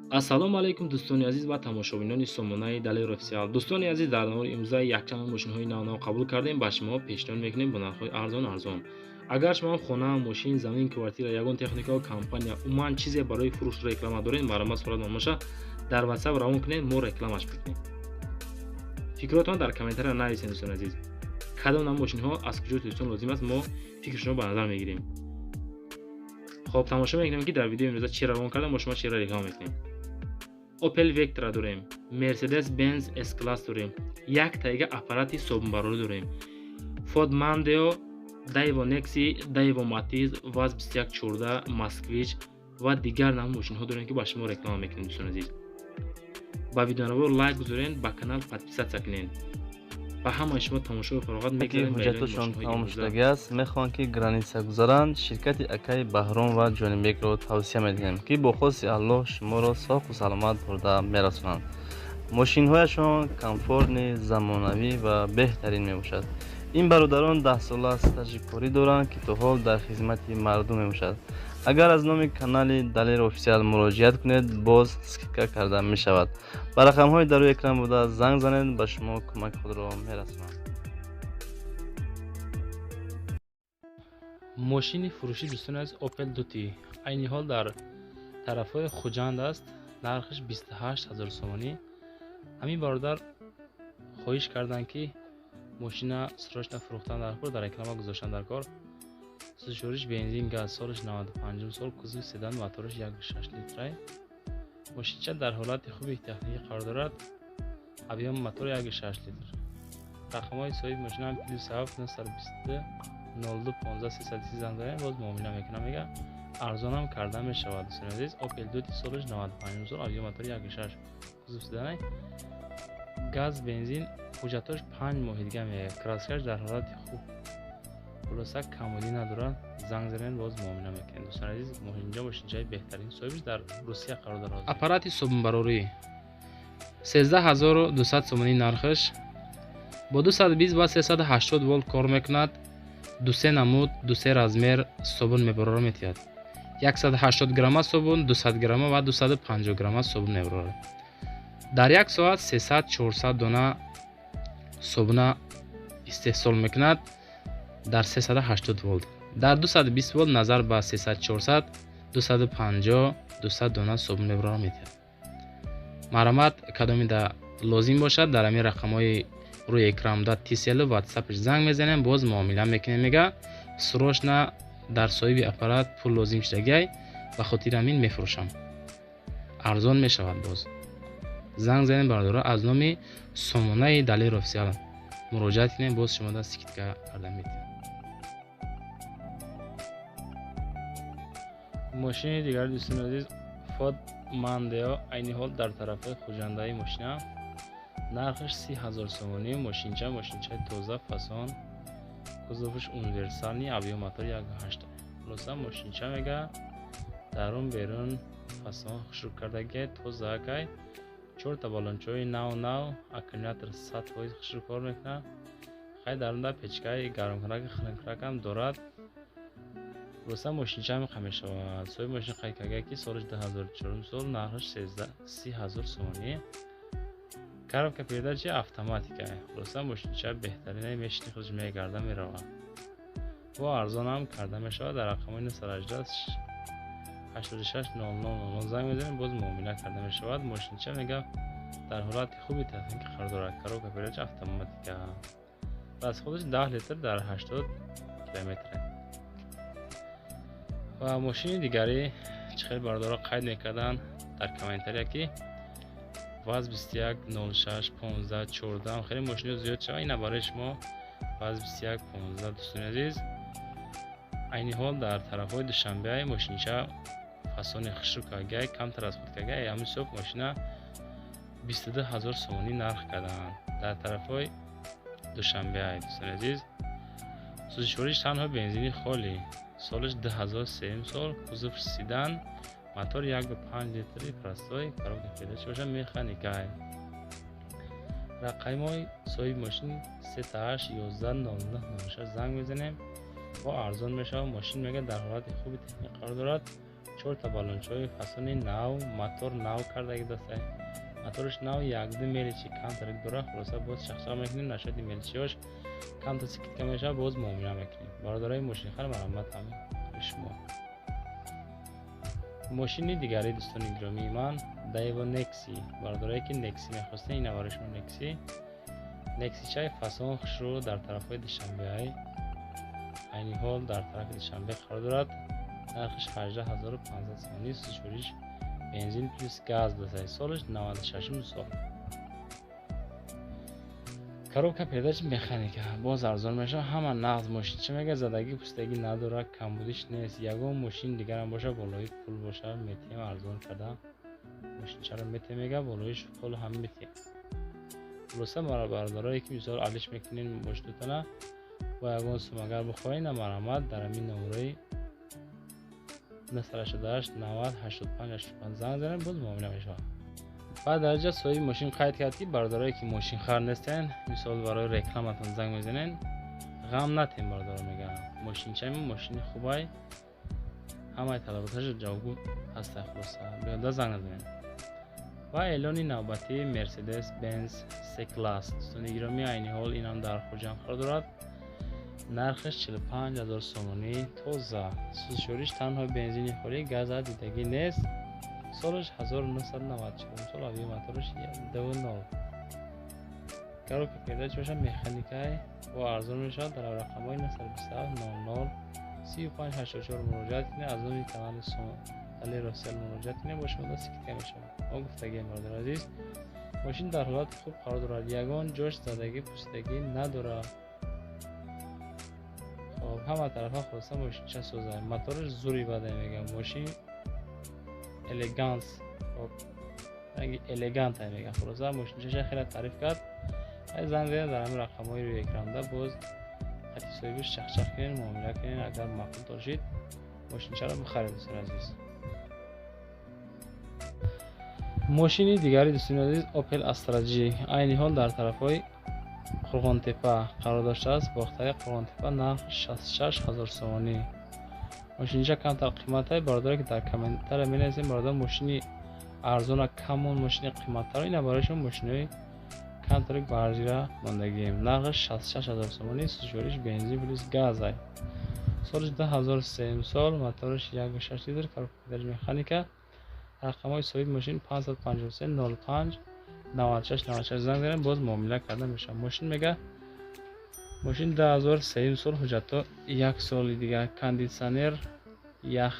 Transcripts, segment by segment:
Ассалому алайкум дӯстони азиз ва тамошобинони сомонаи Далер Официал. Дӯстони азиз, дар навори имрӯза якчанд мошинҳои нав-нав қабул кардем, ба шумо пешниҳод мекунем бо нархҳои арзон-арзон. Агар шумо хона, мошин, замин, квартира, ягон техника ва компания, умуман чизе барои фурӯш реклама доред, марҳамат сурат номаша дар WhatsApp равон кунед, мо рекламаш мекунем. Фикротон дар комментария нависед, дӯстони азиз. Кадом нам мошинҳо аз куҷо Тоҷикистон лозим аст, мо фикри шумо ба назар мегирем. Хоб, тамошо мекунем, ки дар видеои имрӯза чӣ равон кардам, мо шумо чиро реклама мекунем. Opel Vectra дорем, Mercedes-Benz S-Class дорем, як тайга аппарати собунбарорӣ дорем, Ford Mondeo, Daewoo Nexi, Daewoo Matiz, ВАЗ 2114, Москвич ва дигар нам мошинҳо дорем, ки ба шумо реклама мекунем, дӯстони азиз. Ба видеонавор лайк гузоред, ба канал подписаться кунед. Ба ҳамаи шумо тамошои фароғат мекунем. Ҳуҷҷатошон тамом шудагӣ аст, мехоҳанд, ки граница гузаранд. Ширкати акаи Баҳром ва Ҷонибекро тавсия медиҳем, ки бо хости Аллоҳ шуморо соқу саломат бурда мерасонанд. Мошинҳояшон комфортный, замонавӣ ва беҳтарин мебошад. Ин бародарон 10 сола стажи корӣ доранд, ки то ҳол дар хизмати мардум мебошад. Агар аз номи канали Далер Официал муроҷиат кунед, боз скидка карда мешавад. Ба рақамҳои дар рӯи экран буда занг занед, ба шумо кӯмаки худро мерасонанд. Мошини фурӯшӣ, дӯстони азиз, Opel Duty айни ҳол дар тарафҳои Хуҷанд аст, нархаш 28 000 сомонӣ. Ҳамин бародар хоҳиш карданд, ки мошина срочно фурӯхтан дар кор, дар реклама гузоштан дар кор. Сӯзишвориш бензин, газ, солаш 95 сол, кузови седан, мотораш 1,6 литрай. Мошинча дар ҳолати хуби техникӣ қарор дорад, объём мотор 1,6 литр. Рақамҳои соҳиби мошина +7 922 02 15 330 занг занед, боз муомила мекунам, мега, арзонам карда мешавад. Дӯстони азиз, Opel Duty, солаш 95 сол, объём мотор 1,6, кузов седанай, газ, бензин, ҳуҷҷатош 5 моҳи дига меояд, краскаш дар ҳолати хуб, хулоса камодӣ надорад. Занг занед, боз муомила мекунем. Дӯстони азиз, инҷо мошинчаи беҳтарин, соҳибаш дар Русия қарор дорад. Аппарати собунбарорӣ 13 200 сомонӣ нархаш, бо 220 ва 380 волт кор мекунад, дусе намуд, дусе размер собун мебарора метиҳад: 180 грамма собун, 200 грамма ва 250 грамма собун мебарорад. Дар як соат 300-400 дона собуна истеҳсол мекунад дар 380 волт. Дар 220 волт назар ба 300-400, 250, 200 дона собун мебарора метиҳад. Марҳамат, кадомида лозим бошад, дар ҳамин рақамҳои рӯи экран буда Tcell, WhatsAppш занг мезанем, боз муомила мекунем. Мега, срочно дар соҳиби аппарат пул лозим шудагиай, ба хотири ҳамин мефурӯшам, арзон мешавад. Боз занг занем, бародаро, аз номи сомонаи Далер Официал муроҷиат кунем, боз шумода скидка карда метиҳем. Мошини дигари, дӯстони азиз, Ford Mondeo, айни ҳол дар тарафҳои Хуҷандаи мошина, нархаш 30 000 сомонӣ. Мошинча мошинчаи тоза, фасон, кузоваш универсальный, объём мотор 1,8. Хулоса, мошинча, мега, дарун берун фасон, хушрӯ кардагиай, тозаакай, чорта балончаҳои нав нав, аккумулятор 100% хушрӯ кор мекунад. Хай, дарунда печкаи гармкунаки, хунуккунакам дорад. Хулоса, мошинча ҳамиқа мешавад. Соҳиби мошин қайд кардагиай, ки солаш 2004 сол, нархаш 30 000 сомонӣ, коробка передачи автоматика. Хулоса, мошинча беҳтарина, мешини, худаш мегарда, меравад. Бо арзонам карда мешавад. Дар рақамҳои 918 86 00 00 занг мезанем, боз муомила карда мешавад. Мошинча, мега, дар ҳолати хуби техникӣ қарор дорад, коробка передачи автоматика, расходаш 10 литр дар 80 километр. Ва мошини дигарӣ, чӣ хел бародаро қайд мекарданд дар комментария, ки ВАЗ 21 06 15 14, хеле мошино зиёд шава. Ина барои шумо ВАЗ 21 15. Дӯстони азиз, айни ҳол дар тарафҳои Душанбеа. Мошинча фасони хушрӯ кардагиай, камтар расход кардагиай, ҳамин ҳисоб мошина 22 000 сомонӣ нарх карданд дар тарафҳои Душанбеа. Дӯстони азиз, сӯзишвориш танҳо бензини холӣ, солаш 2003 сол, кузов седан, мотор 1,5 литри простой, коробка передачи бошад механикай. Рақамҳои соҳиби мошин 38 11 09 06, занг мезанем, бо арзон мешавад. Мошин, мега, дар ҳолати хуби техникӣ қарор дорад. Чорта баллончаҳои фасони нав, мотор нав кардаги дастай. Мотораш нав, якду мелочи камтарик дора. Хулоса, боз чақчақ мекунем, нашоди мелочиҳош камта скидка мешавад, боз муомила мекунем. Бародарои мошинхар, марҳамат, ҳамин шумо. Мошини дигари, дӯстони гиромии ман, Даево Некси. Бародарое ки Некси мехостем, ина барои шумо Некси. Нексичаи фасон, хушрӯ, дар тарафҳои Душанбеай. Айни ҳол дар тарафи Душанбе қарор дорад. Нархиш 18 500 сомонӣ, сӯзишвориш бензин плюс газ дасай. Солаш 96 сол. Коробка передач механика, боз арзон мешавад. Ҳама нағз мошин чӣ мега, задагӣ пустагӣ надорад, камбудиш нест. Ягон мошин дигарам боша, болои пул боша, метиҳем, арзон карда мошинчаро метиҳем, мега, болои пул ҳам метиҳем. Хулоса, бародарое ки мисол алиш мекунен мошинотона, бо ягон сум агар бихоҳед, марҳамат, дар ҳамин номерои 988 90 85 85 занг занед, боз муомила мешавад. Баъд дар ҷа соҳиби мошин қайд кард, ки бародарое ки мошинхар нестен, мисол барои рекламатон занг мезанен, ғам натем, бародаро, мегӯям, мошинчаи мо мошини хубай, ҳамаи талаботаша ҷавобгӯ ҳаста. Хулоса, биёда занг назанед. Ва эълони навбатии Мерседес Бенз С класс, дӯстони гиромӣ, айни ҳол инам дар Хуҷанд қарор дорад. Нархаш 45 000 сомонӣ, тоза, сӯзишвориш танҳо бензини холӣ, газа дидагӣ нест. Солаш 1994 сол, авии мотораш 2.0, коробка передач боша механикай, бо арзон мешавад. Дар рақамҳои 927 00 35 84 муроҷиат кунед, аз номи канали Сомали Росел муроҷиат кунед, бо шумо скидка мешавад. Мо гуфтагием, бародари азиз, мошин дар ҳолати хуб қарор дорад, ягон ҷош задагӣ пустагӣ надорад. Хоб, ҳама тарафа хулоса мошинча соза, мотораш зури бада, мегам, мошин элеганс, хоб, ранги элеганта, мегам. Хулоса, мошинчаша хеле таъриф кард. Занг занед дар ҳамин рақамҳои рӯи экранда, боз хати соҳибиш чақчақ кунед, муомила кунед, агар маъқул дошид, мошинчаро бихаред, дӯстони азиз. Мошини дигари, дӯстони азиз, Opel Astra G, айни ҳол дар тарафҳои Қурғонтепа қарор доштааст, бохтаи Қурғонтепа. Нарх 66 000 сомонӣ. Мошинча камтар қиматай. Бародаре ки дар комментария менависем, бародар, мошини арзона камон, мошини қиматтаро, ина барои шумо мошинои камтари баарзира мондагием. Нархаш 66 000 сомонӣ, сӯзишвориш бензин плюс газай. Солаш 2003 сол, мотораш 1.6 литр, коробка механика. Рақамҳои соҳиби мошин 553 05 96 96, занг занед, боз муомила карда мешавад. Мошин, мега, мошин 2003 сол, ҳуҷҷатҳо як соли дигар, кондитсионер, ях,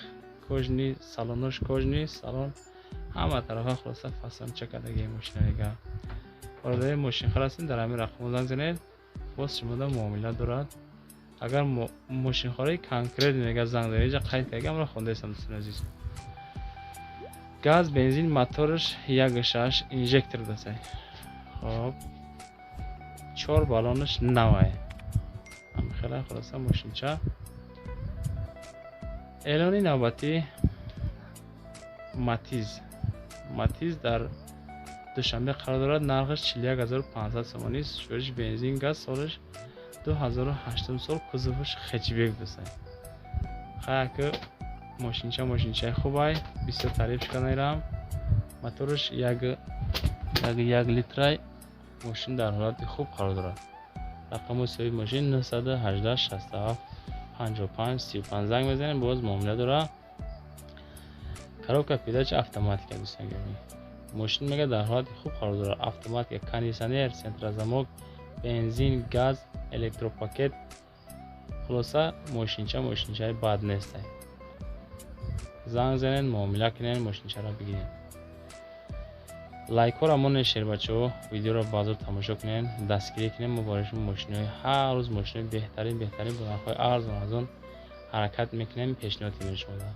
кожаный салонош, кожаный салон, ҳама тарафа хулоса фасонча кардагии мошина, мега. Бародари мошинхар ҳастем, дар ҳамин рақамҳо занг занед, боз шумода муомила дорад. Агар мошинхораи конкрет, мега, занг занед, иҷа қайд карда, амро хондаистам, дӯстони азиз. Газ, бензин, мотораш 1.6 инжектор дасай. Хоб, чор баллонаш навай, хеле хулоса мошинча. Эълони навбатӣ Матиз. Матиз дар Душанбе қарор дорад. Нархаш 41 500 сомонӣ, сӯзишвориш бензин, газ, солаш 2008 сол, кузоваш хэтчбек дасай. Хаяки мошинча мошинчаи хубай, бисёр таъриф шуканайрам. Мотораш як литрай. Мошин дар ҳолати хуб қарор дорад. Рақами соҳиби мошин 918 67 55 35, занг мезанем, боз муомила дорад. Коробка передач автоматика. Дӯстони гиромӣ, мошин, мега, дар ҳолати хуб қарор дорад, автоматика, кондитсионер, центрозамок, бензин, газ, электропакет. Хулоса, мошинча мошинчаи бад нестай. Занг занед, муомила кунед, мошинчаро бигиред. Лайкҳоро монед, шербачаҳо, видеоро баъзор тамошо кунед, дастгирӣ кунед. Мо барои шумо мошинои ҳар рӯз, мошинои беҳтарин, беҳтарин бо нархҳои арзон арзон ҳаракат мекунем, пешниҳод кунем шумода.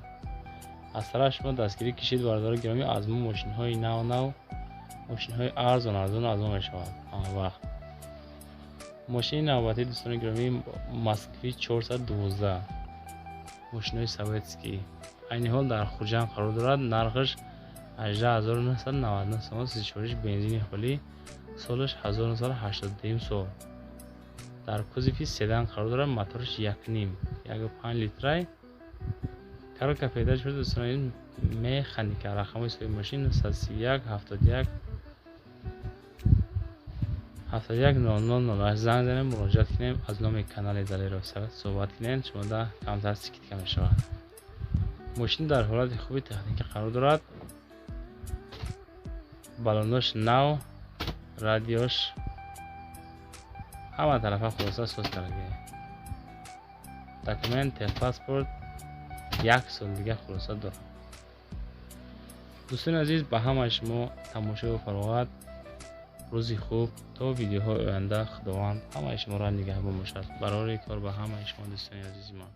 Аз тарафи шумо дастгирӣ кишид, бародари гиромӣ, аз мо мошинҳои нав нав, мошинҳои арзон арзон аз мо мешавад ҳамавақт. Мошини навбатӣ, дӯстони гиромӣ, Москвич 412, мошинои советский, айни ҳол дар Хуҷанд қарор дорад. Нархаш 18 999 сомон, сӯзишвориш бензини холӣ, солаш 1982 сол, дар кузови седан қарор дорад. Мотораш якним, 1.5 литрай. Коробка передач шуд, дӯстони азиз, механика. Рақамҳои соҳиби мошин 931 71 71 00 08. Занг занем, муроҷиат кунем, аз номи канали Далеров суҳбат кунем, шумода камтар скидка мешавад. Мошин дар ҳолати хуби техникӣ қарор дорад. Балонош нав, радиош ҳама тарафа хулоса соз кардагӣ. Документ, техпаспорт як сол дига хулоса дорад. Дӯстони азиз, ба ҳамаи шумо тамошою фароғат, рӯзи хуб. То видеоҳои оянда Худованд ҳамаи шуморо нигаҳбон бошад. Барори кор ба ҳамаи шумо, дӯстони азизи ман.